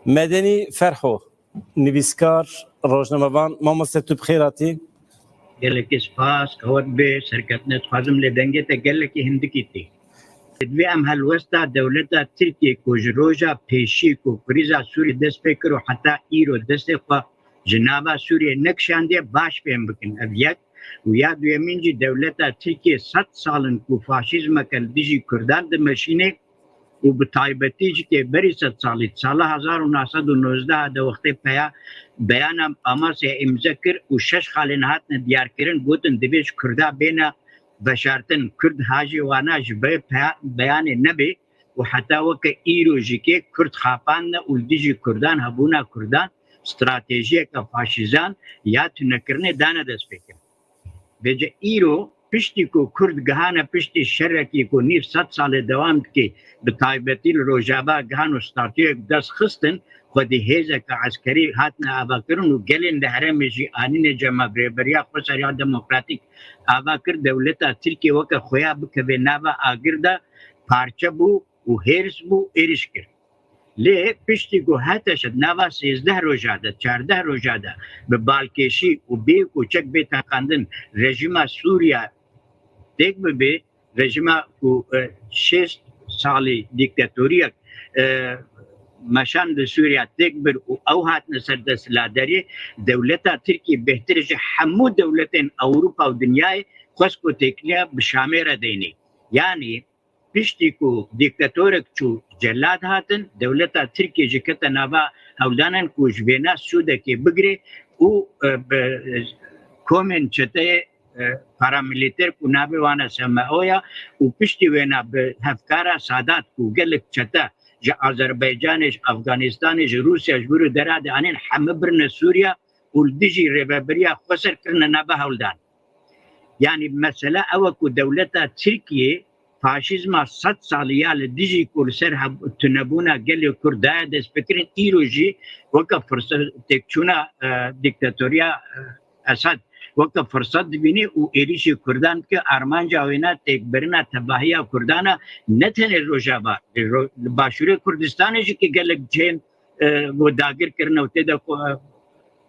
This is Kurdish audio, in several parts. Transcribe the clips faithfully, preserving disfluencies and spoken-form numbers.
Medenî Ferho, nivîskar, rojnamevan, mamoste tu bi xêr hatî. Gelekî spas, qewet bê, serkeftinê dixwazim, lê dengê te gelekî hindikî tê. Divê em helwesta dewleta Tirkiyê ku ji roja pêşî ku krîza Sûriyê dest pê kir û heta îro destê xwe ji nava Sûriyê nekişandiye, baş fêm bikin. Ev yek. Û ya duyemîn jî, dewleta Tirkiyê sed sal in ku faşîzmeke li dijî Kurdan dimeşîne û bi taybetî jî kê berî sed salî, sala hezar û neh sed û nozdeh de wextê peya beyana Amasyaya îmze kir û şeş xalên hatine diyarkirin, gotin divê ji Kurda bêne veşartin. Kurd hajê wana ji vê peya-, beyanê nebê û heta weke îro jî kê Kurd xapandine û li dijî Kurdan, hebûna Kurdan stratejiyeke faşîzan ya tunekirinê dane destpêkirin. Vêce îro piştî ku Kurd gihane piştî şerekî ku nîv sed salê dewam dike, bi taybetî li Rojava gihan û statuyek dest xistin, xwedî hêzeke eskerî hatine avakirin û gelên li herêmê jî anîne cem, ev rêberiya Xweser ya Demokratîk ava kir, dewleta Tirkiyê weke xuya bikeve nava agir de, parçe bû û hêrs bû, êrîş kir. Lê piştî ku HTŞ di nava sêzdeh roja de, çardeh roja de bi balkêşî û bê koçek bê teqandin rejîma Sûriya têk bibe, rejîma ku, e, şêst salî dîktatoriyek, e, meşand li Sûriya têk bir û ew hatine ser desthilatdariyê, dewleta Tirkiyê bêhtir ji hemû dewletên Ewropa û dinyayê xwest ku têkiliya bi Şamê re deynê. Yanî piştî ku dîktatorek çû, celad hatin, dewleta Tirkiyê jî kete nava hewldanan ku ji vêna sûdekê bigire û, e, bi komên çeteyê, e, paramilîter ku navê wan e S M O ya û piştî wêna bi hevkara Sadat ku gelek çete ji Azerbaycanê, ji Afganistanê, ji Rûsya, ji vir û dera de anîn, heme birine Sûriya û li dijî rêveberiya Xweser kirine nava hewldan. Yanî mesele ew e ku dewleta Tirkiyê faşîzma sed salî ya li dijî ku li ser heb-, tunebûna gelê Kurd daye destpêkirin, îro jî weke firset, têkçûna, e, dîktatoriya, e, Esad weke firset dibîne û êrîşî Kurdan dike. Armanca wêna têkbirina tevahiya Kurdan e, ne tenê Rojava, li Ro-, li Başûrê Kurdistanê jî ki gelek cihên, e, ku dagir kirine û tê de ku, e,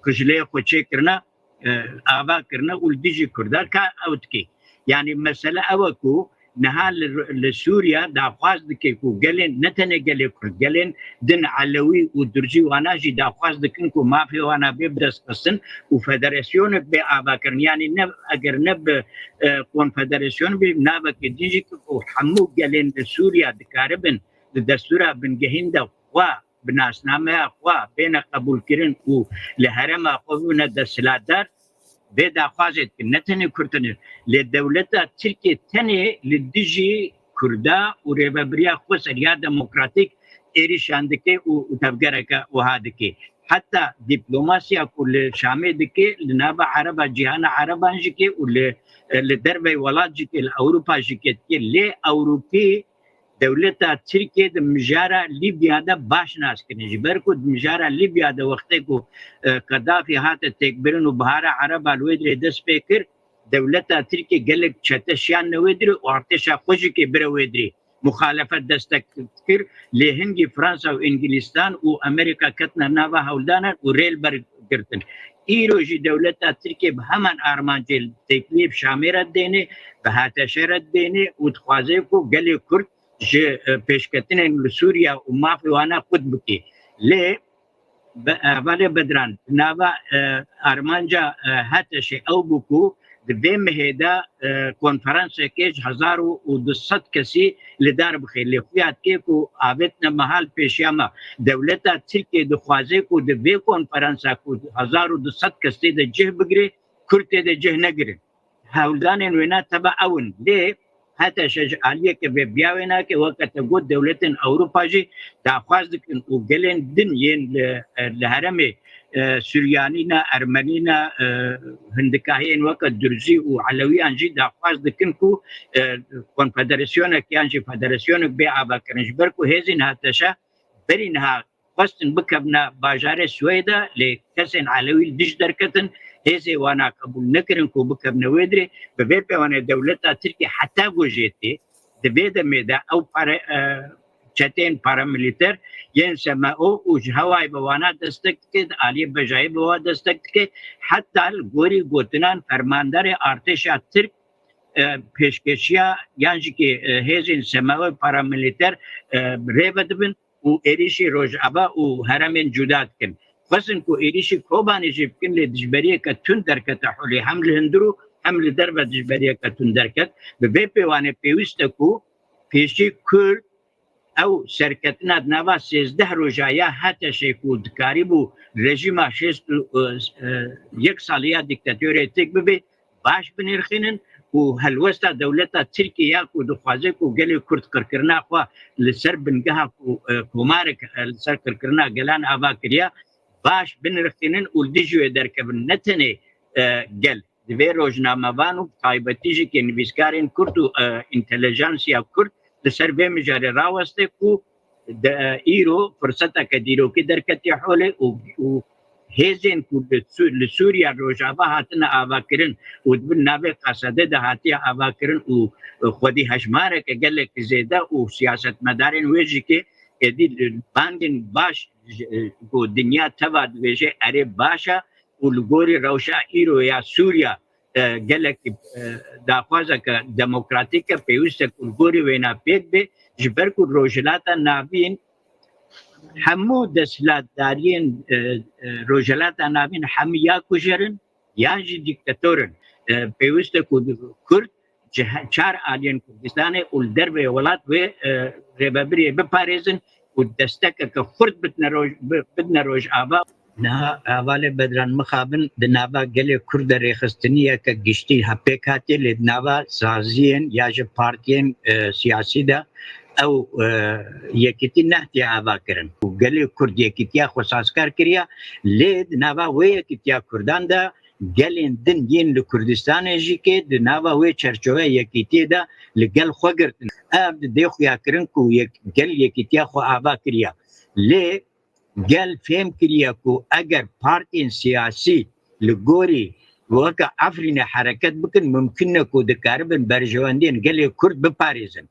qijileyê xwe çêkirine, e, ava kirine û li dijî Kurdan ka ew dike. Yanî mesele ew e ku niha li, li Sûriya daxwaz dike ku gelên, ne tenê gelê Kurd, gelên din Elewî û Durzî wana jî daxwaz dikin ku mafê wana bê bidestxistin û federasyonek bê avakirin. Yanî ne, eger ne bi, e, konfederasyon bê, navekê din jî ku hemû gelên li Sûriya dikaribin di destûra bingehîn de xwe bi nasnameya xwe bêne qebûlkirin û li herêma xwe bibine desthilatdar, vê daxwazê dikin. Ne tenê Kurd tenê, lê dewleta Tirkiyê tenê li dijî Kurda û rêvebiriya Xweser ya Demokratîk êrîşan dike û, û tevgereke wiha dike. Heta dîplomasiya ku li Şamê dike, li nava Ereba, cîhana Ereban jî ke û li, li dervey welat jî ke, li Ewropa jî ke dike, lê Ewropî dewleta Tirkiyê di mijara Lîbya de baş nas kirin. Ji ber ku di mijara Lîbya de wextê ku, e, Qedafî hate têkbirin û Bihara Ereba li wê dirê dest pê kir, dewleta Tirkiyê gelek çete şiyane wê dirê û artêşa xwe jî kê bire wê dirê. Muxalefet destek kir, lê hingî Fransa û Îngilîstan û Amerîka ketine nava hewldanan û rê li ber girtin. Îro jî dewleta Tirkiyê bi heman armancê têkiliyê bi Şamê re dêne, bi HTŞ re dêne û dixwaze ku gelê Kurd ji, e, pêşketinên li Sûriya û mafê wana qut bike. Lê be-, e, hevalê Bedran, nava, e, armanca, e, HTŞê ew bû ku di vê mehê de, e, konferansekê ji hezar û du sed kesî li dar bixe. Lê xuya dike ku avêtine mehal pêşiya me. Dewleta Tirkiyê dixwaze ku di vê konferansa ku hezar û du sed kesî de cih bigire, Kurd tê de cih negirin. Hewldanên wêna teva ew in. Lê HTŞ ji aliyeke vê biya wê nake, weke te got, dewletên Ewropa jî daxwaz dikin û gelên din yên li, li herêmê, e, Suryanî ne, Ermenî ne, e, hindikahiyên weke Durzî û Elewiyan jî daxwaz dikin ku, e, konfederasyonek yan jî federasyonek bê avakirin. Ji ber ku hêzên HTŞ berî niha xwestin bikevne bajarê Swêde, lê kesên Elewî li dij derketin, hêzê wana qebûl nekirin ku bikevne wê dirê. Bi vê pêwanê dewleta Tirkiyê heta ku jê tê, di vê demê de ew pare, e, çeteyên paramilîter yên S M O û ji hewayê bi wana destek dike, di aliyê bejayê bi wa destek dike. Heta li gorî gotinan fermandarê artêşa Tirk, e, pêşkeşiya yan jî ki, e, hêzên S M O paramilîter, e, rê vedibin û êrîşî Rojava û heremên cuda dikin. Xwestin ku êrîşî Kobanê jî bikin, lê dijberiyeke tund derkete holê, hem li hundir û hem li derve dijberiyeke tund derket. Bi vê pêwanê pêwîst e ku pêşî Kurd ew serketina di nava sêzdeh roja ya HTŞ'ê ku dikarîbû rejîma şêst û yek salî ya dîktatorê têk bibe, baş binirxînin û helwesta dewleta Tirkiyê ya ku dixwaze ku gelê Kurd qirkirina xwe li ser bingeha ku, e, komarek, e, li ser qirkirina gelan ava kiriya, baş binirxînin û li dijî wê derkevin. Ne tenê, e, gel, divê rojnamevan û bi taybetî jî kê nivîskarên Kurd û, e, întelijansiya Kurd li ser vê mijarê raweste ku de, îro firseteke dîrokî derketiye holê û, û hêzên ku li Sû-, li Sûriya Rojava hatine avakirin û di bin navê Qasede de hatiye avakirin û xwedî hejmareke gelekî zêde û siyasetmedarên wê jî kê êdî bangên baş ji, ku dinya teva dibêje erê baş e û li gorî rewşa îro ya Sûriya, e, gelek, e, daxwazeke demokratîk e, pêwîst e ku li gorî wêna pêk bê, ji ber ku Rojhilata Navîn hemû desthilatdariyên, e, e, Rojhilata Navîn hemû ya kujer in, yan jî dîktator in. E, pêwîst e ku Kurd ji he-, çar aliyên Kurdistanê û li derveyê welat wê, e, rêvebirê biparêzin û destekeke xurt bidine roj-, bi-, bidine Rojava. Niha hevalê Bedran mixabin di nava gelê Kurd de rêxistiniyeke giştî ha pêk hatiye, lê di nava saziyên ya ji partiyên, e, siyasî de ew, e, yekîtî nehatiye avakirin. Û gelê Kurd yekîtiya xwe sazkar kiriya, lê di nava wê yekîtiya Kurdan de gelên din yên li Kurdistanê jî kê di nava wê çerçoveya yekîtiyê de li gel xwe girtin. Ev didê xuyakirin ku yek-, gel yekîtiya xwe ava kiriya. Lê gel fêm kiriye ku eger partiyên siyasî li gorî weke Efrînê hereket bikin, mimkun e ku dikaribin berjewendiyên gelê Kurd biparêzin.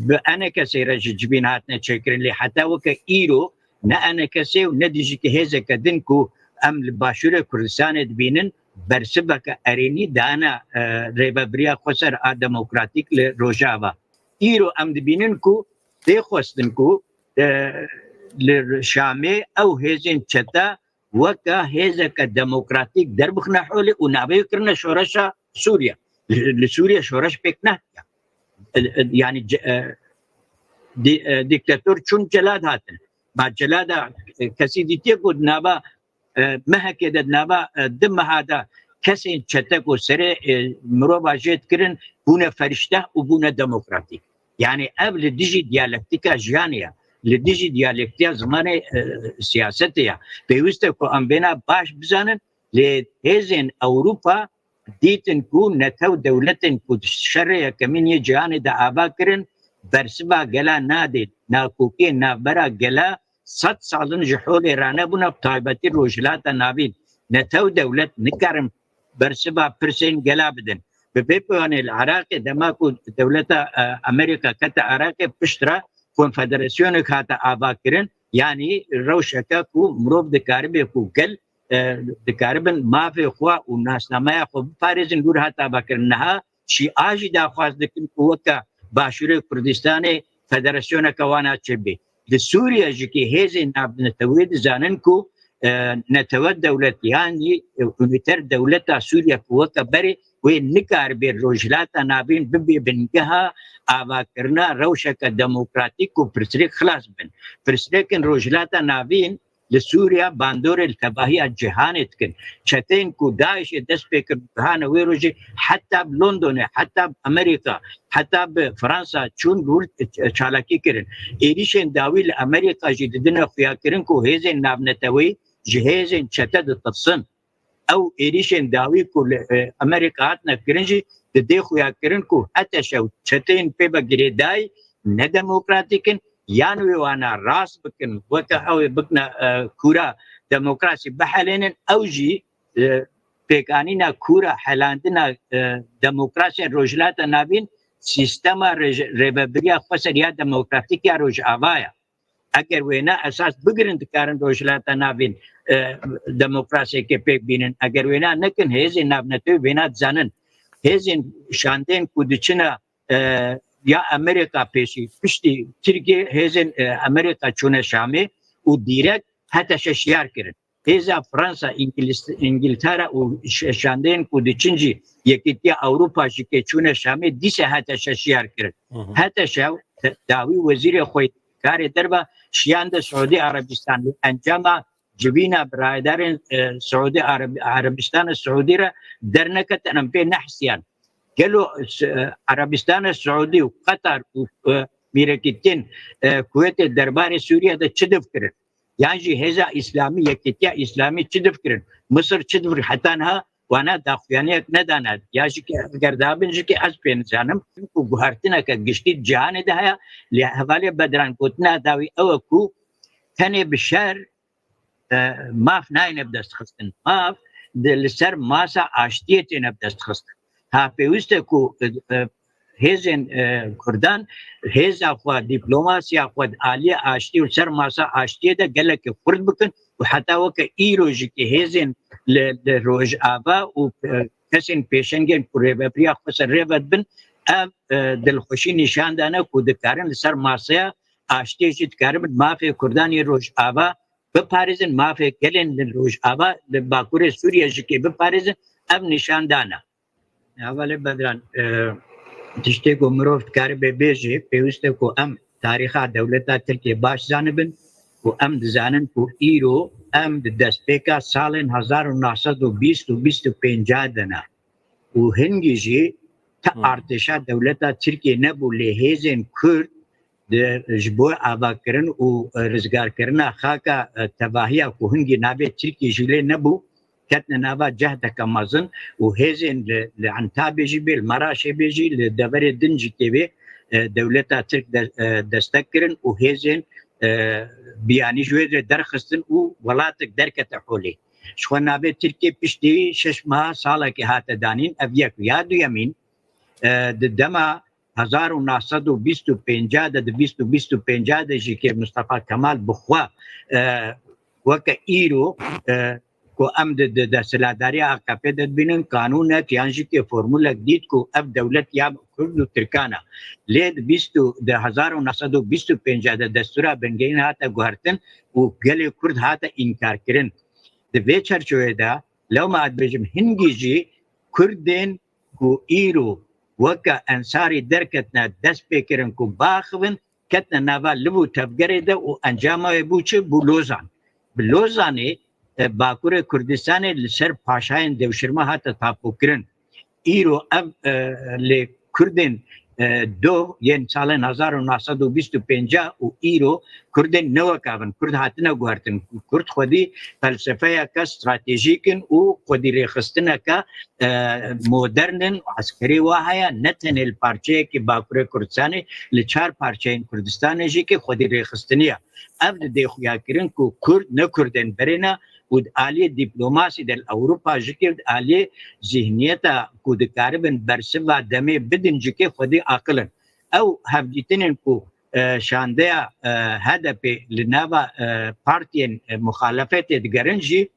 Bi enekesê re ji civîn hatine çêkirin, lê heta weke îro ne enekesê û ne dijî ki hêzeke din ku em li Başûrê Kurdistanê dibînin, bersiveke erênî dane, e, rêvebiriya xweser a demokratîk li Rojava. Îro em dibînin ku tê xwestin ku, e, li Şamê ew hêzên çete weke hêzeke demokratîk derbixine holê û navê wê kirine şoreşa Sûriye. Li, li Sûriye şoreş pêk nehatiye. E, e, yanî ce-, e, dî-, e, dîktator çûn Celad hatin. Ma Celada, e, kesî dîtiye ku di nava, e, mehekê de, di nava, e, di meha de kesên çete ku serê, e, mirova jê dikirin, bûne ferişte û bûne demokratîk. Yanî ev li dijî diyalektîka jiyanê ye, li dijî diyalektiya zimanê, e, siyasetê ye. Pêwîst e ku em vêna baş bizanin, lê hêzên Ewropa dîtin ku netew dewletên ku di şerê yekemîn yê cîhanê de ava kirin, bersiva gela nadê, nakokiyên navbera gela sed sal in ji holê ranebûne, bi taybetî Rojhilata Navîn. Netew dewlet nikarin bersiva pirsên gela bidin. Bi vê pêwanê li Iraqê dema ku dewleta, e, Amerîka kete Iraqê, piştre konfederasyonek hate avakirin, yanî rewşeke ku mirov dikaribe ku gel, e, dikaribin mafê xwe û nasnameya xwe biparêzin, lûr hate avakirin. Niha şîa jî daxwaz dikin ku weke Başûrê Kurdistanê federasyoneke wana çêbê. Li Sûriye jî kê hêzên navnetewî dizanin ku, e, netewe dewlet, yanî, e, unîter dewleta Sûriye ku weke berê wê nikaribe Rojhilata Navîn bibe bingeha avakirina rewşeke demokratîk ku pirsgirêk xilas bin. Pirsgirêkên Rojhilata Navîn li Sûriye bandorê li tevahiya cîhanê dikin. Çeteyên ku DAIŞê dest pê kir, hane wê rojê heta bi Londonê, heta bi Amerîka, heta bi Fransa çûn, li wir çalakî kirin. Êrîşên dawî li Amerîka jî didine xuyakirin ku hêzên navneteweyî ji hêzên çete ditirsin. Ew êrîşên dawî ku li, e, Amerîka hatine kirin jî didê xuyakirin ku HTŞ û çeteyên pê ve girêdayî ne demokratîk in, yan wê wana rast bikin, weke ew ê bikine, e, kûra demokrasî bihelênin, ew jî, e, pêkanîna kûra helandina, e, demokrasiyên Rojhilata Navîn sîstema rêj-, rêvebiriya xweser ya demokratîk ya Rojava ye. Eger wêne esas bigirin, dikarin Rojhilata Navîn, e, demokrasiyeke pêk bînin. Eger wêne nekin, hêzên navnetewî wêne dizanin. Hêzên şandên ku diçine, e, ya Amerîka pêşî, piştî Tirkiye hêzên, e, Amerîka çûne Şamê û dîrek H T Ş şiyar kirin. Hêza Fransa, Îngiliz-, Îngiltere û ş-, şandên ku diçin jî Yekîtiya Ewropa jî ke çûne Şamê, dîse H T Ş şiyar kirin. Hı hı. H T Ş te-, dawî wezîrê xwe karê derve şiyande Siûdî Erebistan, encama civîna biraderên, e, Siûdî Ereb-, Erebistana Siûdî re dernekete, em pê nehsiyan. Gelo, e, Erebistana Siûdî û Qetar û, e, mîrekîtên, e, Kuwêtê derbarê Sûriye de çi difikirin? Yan jî Hêza Îslamî, Yekîtiya Îslamî çi difikirin? Misir çi difikirin? Heta niha wana daxuyaniyek nedane. Ya jî ke eger dabin jî ke ez pê nizanim. Çimku guhertineke giştî di cîhanê de heye, lê hevalê Bedran gotina dawî ew e ku tenê bi şer, e, maf nayêne bi dest xistin. Maf di, li ser masa aştiyê têne bi dest xistin. Ha pêwîst e ku, e, e, hêzên, e, Kurdan hêza xwe, dîplomasiya xwe di aliyê aştî û ser masa aştiyê de gelekî xurt bikin û heta weke îro jî ki hêzên li, li Rojava û, e, kesên pêşengên ku rêvebiriya xwe ser rê ve dibin, ev, e, dilxweşî nîşan dane ku dikarin li ser masaya aştiyê jî dikaribin mafê Kurdan yê Rojava biparêzin, mafê gelên li Rojava, li Bakurê Sûriye jî kê biparêzin, ev nîşan dane. Hevalê Bedran, e, tiştê ku mirov dikaribe bêje, pêwîst e ku em tarîxa dewleta Tirkiyê baş zanibin û em dizanin ku îro em di destpêka salên hezar û neh sed û bîst û bîst û pênc de ne. Û hingî jî ti Hmm. artêşa dewleta Tirkiyê nebû, lê hêzên Kurd di, ji bo avakirin û, e, rizgarkirina xaka, e, tevahiya ku hingî navê Tirkiyê jî lê nebû, ketine nava cehdeke mezin û hêzên li, li Entabê jî bê, li Meraşê bê jî, li deverê din jî tê bê, e, dewleta Tirk de, e, destek kirin û hêzên, e, biyanî ji wê derê derxistin û welatek derkete holê. Ji xwe navê Tirkiyê piştî şeş meha salekê hate danîn, ev yek. Ya duyemîn, e, di dema hezar û neh sed û bîst û pênc de, di bîst û bîst û pênc de jî kê Mustafa Kemal bi xwe, e, weke îro, e, ku em di, di desthilatdariya A K P de dibînin, kanûnek yan jî kê formulek dît ku ev dewlet ya Kurd û Tirkan e. Lê di bîst û, di hezar û neh sed û bîst û pênc de destûra bingehîn hate guhertin û gelê Kurd hate înkarkirin. Di vê çerçeveyê de, lewma ez dibêjim, hingî jî Kurdên ku îro weke ensarî derketine dest pê kirin ku biaxivin, ketine nava liv û tevgerê de û encama wê bû çi? Bû Lozan. Bi Lozanê, e, Bakurê Kurdistanê li ser paşayên dewşirme hate tapokirin. Îro ev, e, lê Kurdên, e, do yên salên hezar û neh sed û bîst û pênc û îro Kurdên ne wek ev in. Kurd hatine guhertin. Kurd xwedî felsefeyeke stratejîk in û xwedî rêxistineke, e, modern in û eskerî wa heye, ne tenê li parçeyekî Bakurê Kurdistanê, li çar parçeyên Kurdistanê jî ki xwedî rêxistiniye. Ev didê xuyakirin ku Kurd ne Kurdên berê ne û di aliyê dîplomasî de li Ewropa jî ki di aliyê zîhniyeta ku dikaribin bersiva demê bidin jî ki xwedî aqil in. Ew hevdîtinên ku, e, şandeya, e, H D P li nava, e, partiyên, e, muxalefetê digerin jî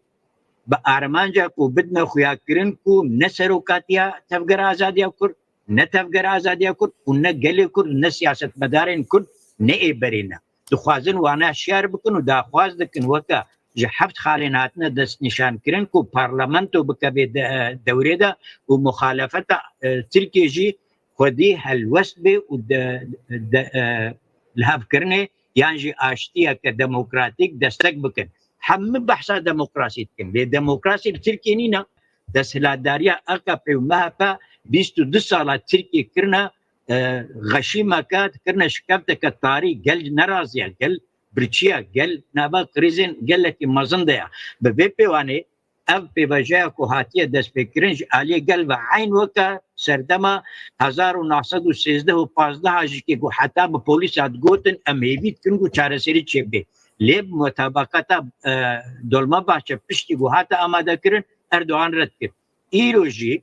bi armanca ku bidine xuyakirin ku ne serokatiya Tevgera Azadiya Kurd, ne Tevgera Azadiya Kurd û ne gelê Kurd, ne siyasetmedarên Kurd ne ê berê ne. Dixwazin wana şiyar bikin û daxwaz dikin weke ji heft xalên hatine destnîşankirin ku parlamento bikeve de, dewrê de û muxalefeta, e, Tirkiyê jî xwedî helwest bê û de, de, e, lihevkirinê yan jî aştiyeke demokratîk destek bikin. Hemî behsa demokrasî dikin. Lê demokrasî li Tirkiyê nîne. Desthilatdariya A K P û M H P bîst û du sala Tirkiyê kirine, e, xeşîmeke, kirine şikefteke tarî. Gel neraziye, gel birçiye, gel nava krîzên gelekî mezin de ye. Bi vê pêwanê ev pêvajoya ku hatiye destpêkirin ji aliyê gel ve eyn weke serdema hezar û neh sed û sêzdeh û pazdeh jî ki ku heta bi polîsa digotin, em hêvî dikin ku çareserî çêbê. Lê bi mutabaqeta, e, Dolmabahçe piştî ku hate amadekirin, Erdogan red kir. Îro jî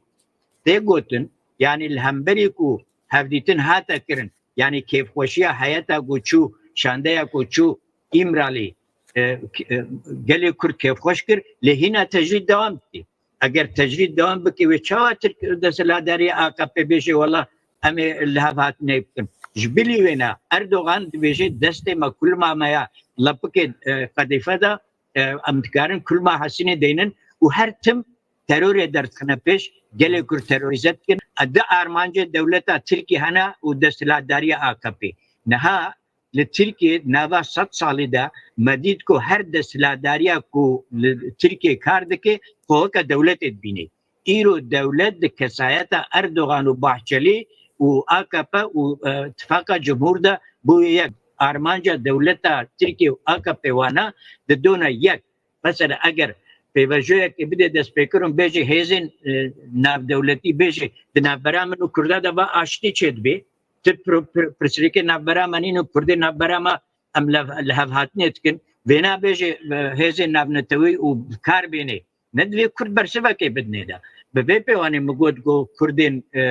tê gotin, yanî li hemberî ku hevdîtin hate kirin. Yanî kêfxweşiya heyeta ku çû, şandeya ku çû Îmralî, e, k-, e, gelê Kurd kêfxweş kir, lê hîna tecrîd dewam dike. Eger tecrîd dewam bike, wê çawa Tirk desthilatdariya A K P bêje, wela em ê li hev hatinê bikin? Ji bilî wêna Erdogan dibêje, destê me, kulma me ya lepikê, e, qedîfe de, e, em dikarin kulma Hesînê deynin û her tim terorê derdixine pêş, gelê Kurd terorîze dikin. E, di armancê dewleta Tirkî hene û desthilatdariya A K P. Niha li Tirkiyê nava sed salî de me dît ku her desthilatdariya ku li Tirkiyê kar dike, xwe weke dewletê dibîne. Îro dewlet di kesayeta Erdogan û Bahçelî û A K P û, e, Tifaqa Cumhur de bûye yek. Armanca dewleta Tirkiye û A K P wana didona yek. Mesela eger pêvajoyekê bide destpêkirin, bêje hêzên, e, navdewletî, bêje di navbera min û Kurda de va aştî çêdibe, tu pro-, pro-, pirsgirêkê navbera me nîn û Kurdê navbera me em lev-, li hev hatinê dikin. Vêna bêje, e, hêzên navnetewî û bi kar bêne. Ne divê Kurd bersivekê bidinê de. Bi vê pêwanê min got ku Kurdên, e,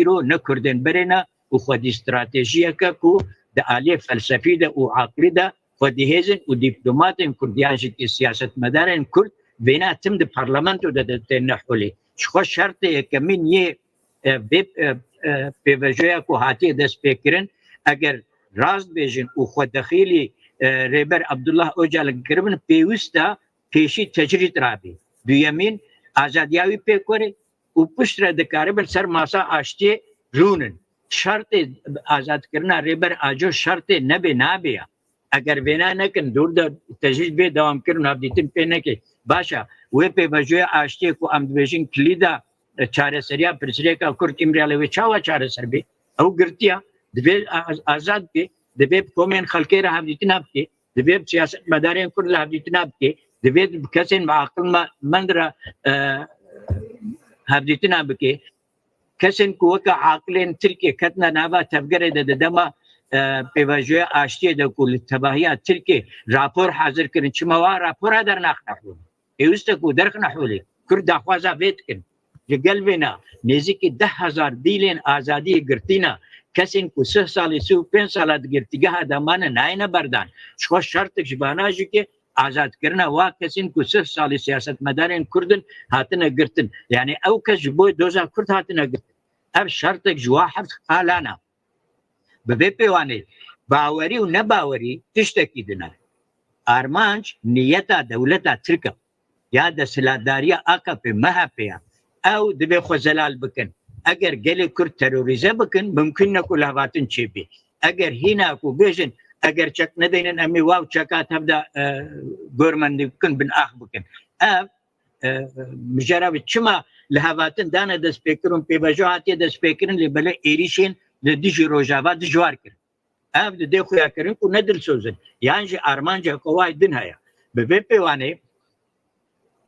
îro ne Kurdên berê ne û xwedî stratejiyeke ku di aliyê felsefî de û aqlî de xwedî hêzên û dîplomatên Kurd yan jî siyasetmedarên Kurd vêna tim di parlamento de, de têne holê. Ji xwe şertê yekemîn yê, e, vê, e, e, pêvajoya ku hatiye destpêkirin, eger rast bêjin û xwe dexîlî, e, Rêber Abdullah Ocalan kiribin, pêwîst e pêşî tecrîd rabî. Duyemîn, azadiya wî pêk were û piştre dikaribin ser masa aştiyê rûnin. Şertê azadkirina Rêber Aco şertê nebê, nabê ya. Eger vêna nekin, dûr de tecrîd bê dewam kirin, hevdîtin pê neke. Baş e, wê pêvajoya aştiyê ku em dibêjin kilîda, e, çareseriya pirsgirêka Kurd Îmralê wê çawa çareser bê? Ew girtiya, divê a-, azad bê, divê bi komên xelkê re hevdîtina bike, divê bi siyasetmedarên Kurd re hevdîtina bike, divê bi kesên bi aqil me-, mend re, e, hevdîtina bike. Kesên ku weke aqilên Tirkiyê ketine nava tevgerê de di dema, e, pêvajoya aştiyê de ku li tevahiya Tirkiyê rapor hazir kirin, çima wa rapora dernaxine holê? Pêwîst e ku derxine holê. Kurd daxwaza vê dikin. Ji gel vêna nêzîkî deh hezar dîlên azadiyê girtî ne. Kesên ku sih salî, sih û pênc sala di girtîgeha de mane nayêne berdan. Ji xwe şertik ji vana jî ke azadkirina wa kesên ku sih salî siyasetmedarên Kurd in hatine girtin. Yanî ew kes ji bo doza Kurd hatine girtin. Ev şertek ji wa heft qala ne. Bi vê pêwanê bawerî û nebawerî tiştekî din e. Armanc niyeta dewleta Tirk e. Ya desthilatdariya A K P, M H P ya. Ew divê xwe zelal bikin. Eger gelê Kurd terorîze bikin, mimkun ne ku lihevhatin çêbî. Eger hîna ku bêjin, eger çek nedeynin, em ê waw çeka tev de, e, gormendî bikin, bin ax bikin. Ev, e, mijara bi çima lihevhatin dane destpêkirin, pêvajo hatiye destpêkirin, lê belê êrîşên li dijî Rojava dijwar kirin. Ev didê xuya kirin ku ne dilsoz in. Yan jî armanca ku way din heye. Bi vê pêwanê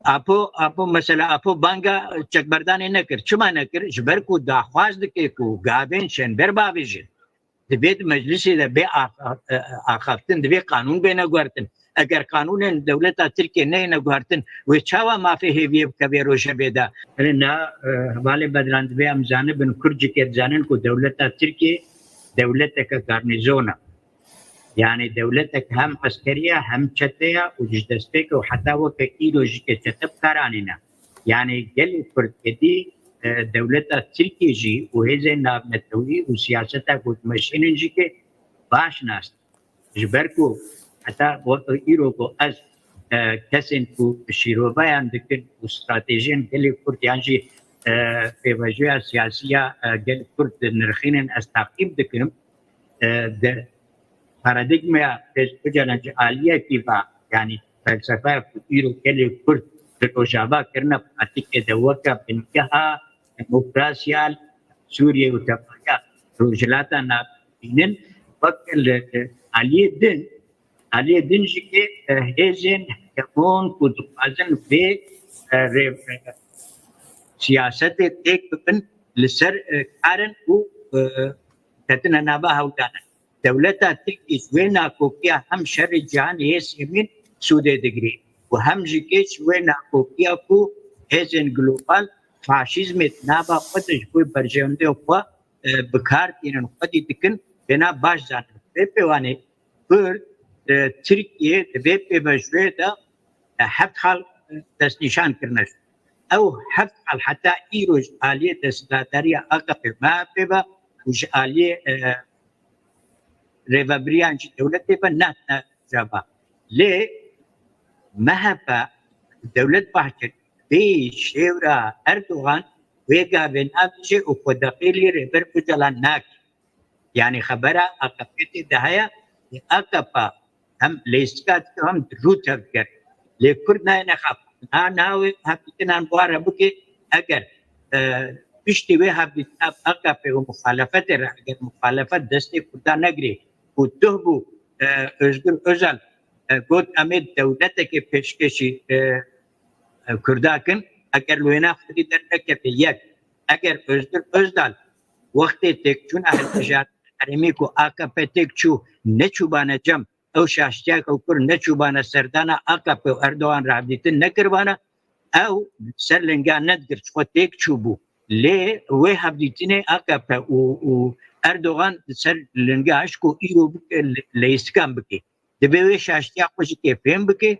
Apo, Apo, mesela Apo banga çekberdanê nekir. Çima nekir? Ji ber ku daxwaz dike ku gavên şênber bavêjin. Divê di meclisê de bê ax-, e, axaftin, divê qanûn bêne guhertin. Eger qanûnên dewleta Tirkiye neyne guhertin, wê çawa mafê hêviyê bikevê rojevê de? Erê na, e, hevalê Bedran, divê em zanibin, Kurd jî ke dizanin ku dewleta Tirkiye dewleteke garnîzon e. Yanî dewletek hem eskerî ye, hem çete ye û ji destpêkê û heta weke îro jî ke çete bi kar anîne. Yanî gelê Kurd êdî, e, dewleta Tirkiyê jî û hêzên navnetewî û siyaseta ku dimeşînin jî ke baş nas. Ji ber ku heta weke îro ku ez, e, kesên ku şîroveyan dikin û stratejiyên gelê Kurd yan jî, e, pêvajoya siyasî ya, e, gelê Kurd dinirxînin, ez taqîb dikim. E, di paradîgmaya Pêz Ocalan ji aliyekî ve, yanî felsefeya ku îro gelê Kurd di Rojava kirine pratîkê de weke bingeha demokrasiya li Sûriyê û tevahiya Rojhilata Navîn bînin, weke li, li aliyê din, aliyê din jî ke, e, hêzên hegemon ku dixwazin vê, e, rê-, e, siyasetê têk bibin, li ser, e, kar in û, e, ketine nava hewldanan. Dewleta Tirkî ji wê nakokiya hem şerê cîhanê yê sêmîn sûdê digirî û hem jî kê ji wê nakokiya ku hêzên global faşîzmê di nava xwe de ji bo berjewendiyên xwe e, bi kar tînin, xwedî dikin, bêna baş zanin. Vê pêwanê Kurd, e, Tirkiye di vê pêvajoyê de, e, heft xal, e, destnîşan kirine. Ew heft xal heta îro ji aliyê desthilatdariya A K P, M H P ve û ji aliyê, e, rêvebiriyan ji dewletê ve nehatine caba. Lê M H P, Dewlet Bahçeli, bê şêwra Erdogan wê gavê navêje û xwe deqêlî Rêber Ocalan nake. Yanî xebera A K P tê de heye, A K P hem leyîstika dike hem rû tevdiger. Lê Kurd nayêne xap. Na, na wê hevdîtinan bi wan re bike, eger, e, piştî wê hevdîtina A K P û muxalefetê re, eger muxalefet destê Kurdan negirê û duh bû, e, Özgür Özel, e, got, "Em ê dewletekê pêşkêşî, e, e, Kurda kin", eger li wêna xwedî dernekeve yek, eger Özgür Özel wextê têkçûna hilbijartina herêmî ku A K P têk çû, neçûbane cem, ew şaştiyeke Kurd neçûbane serdana A K P û Erdogan re hevdîtin nekiribane, ew ser linga nedigir, ji xwe têk çûbû. Lê wê hevdîtinê A K P û, û Erdogan ser linga hişt ku îro bike, le-, leyîstikan bike. Divê wê şaştiya xwe jî kê fêm bike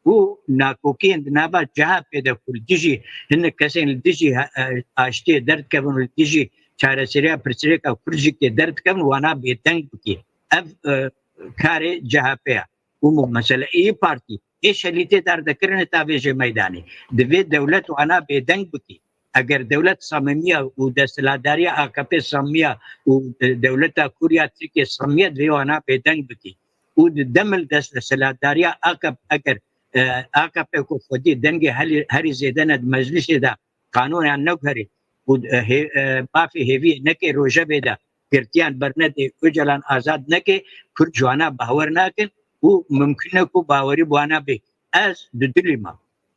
û nakokiyên di nava C H P de ku li dijî hinek kesên li dijî he-, e, aştiyê derdikevin û li dijî çareseriya pirsgirêka Kurd jî kê derdikevin, wana bêdeng bike. Ev, e, karê C H P ye. Û mu-, mesele İYİ Partî ê şelîtê derdikirine ta vêjê meydanê. Divê dewlet wana bêdeng bike. Eger dewlet samimiya û desthilatdariya A K P samimiya û, e, dewleta Kurya Tirkiye samimiya, divê wana bêdeng bike. Û di demil desthilatdariya A K P, eger, e, A K P ku xwedî dengê helî-, herî zêde ne di meclisê de, qanûneyan neguherî û, e, hê-, e, mafê hêviyê neke rojevê de, girtiyan bernedê, Ocalan azad neke, Kurd ji wana bawer nakin û mimkun e ku bawerî bi wana bê. Ez di dilî me.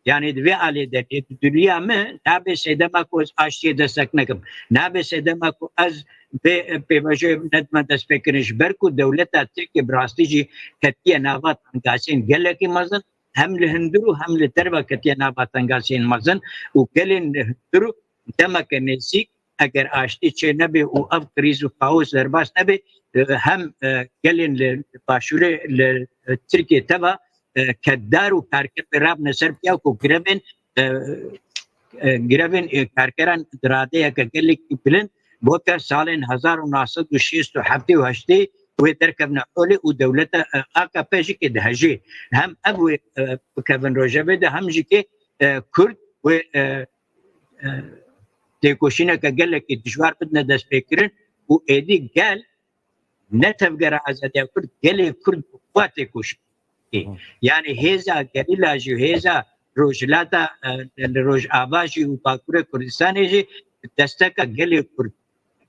Yanî di vê alê de lê di diliya me nabe sedema ku ez aştiyê destek nekim. Nabe sedema ku ez vê, e, pêvajoyê nedime destpêkirin, ji ber ku dewleta Tirkiye bi rastî jî ketiye nava tengasên gelekî mezin, hem li hundir û hem li derve ketiye nava tengasên mezin û gelên li hundir û demeke nêzîk eger aştî çê nebe û ev krîz û kaos derbas nebe, e, hem, e, gelên li başûrê li, e, Tirkiye teva, e, kedar û karker pê rabine ser piya ku grevên, e, e, grevên, e, karkeran di radeyeke gelekî bilind, weke salên hezar û neh sed û şêst û heftê û heştê wê derkevine holê û dewleta, e, A K P jî kê dihejê. Hem ev wê, e, bikevin rojevê de, hem jî kê, e, Kurd wê, e, e, têkoşîneke gelekî dijwar bidine destpêkirin û êdî gel ne tevgera azadiya Kurd, gelê Kurd bi xwe têkoşîn dike. Hı. Yanî hêza gerîla jî, hêza rojhilata, e, li Rojava jî û Bakurê Kurdistanê jî bi desteka gelê Kurd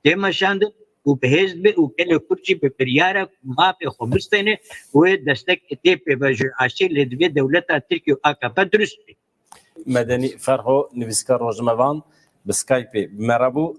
tê meşandin û bi hêz dibe û gelê Kurd jî bi biryara ku mafê xwe bistêne wê destek tê pêvajoyê aştiyê, lê divê dewleta Tirkiye û A K P dirust be. Medenî Ferho, nivîskar, rojnamevan, bi Skypeê bi me re bû.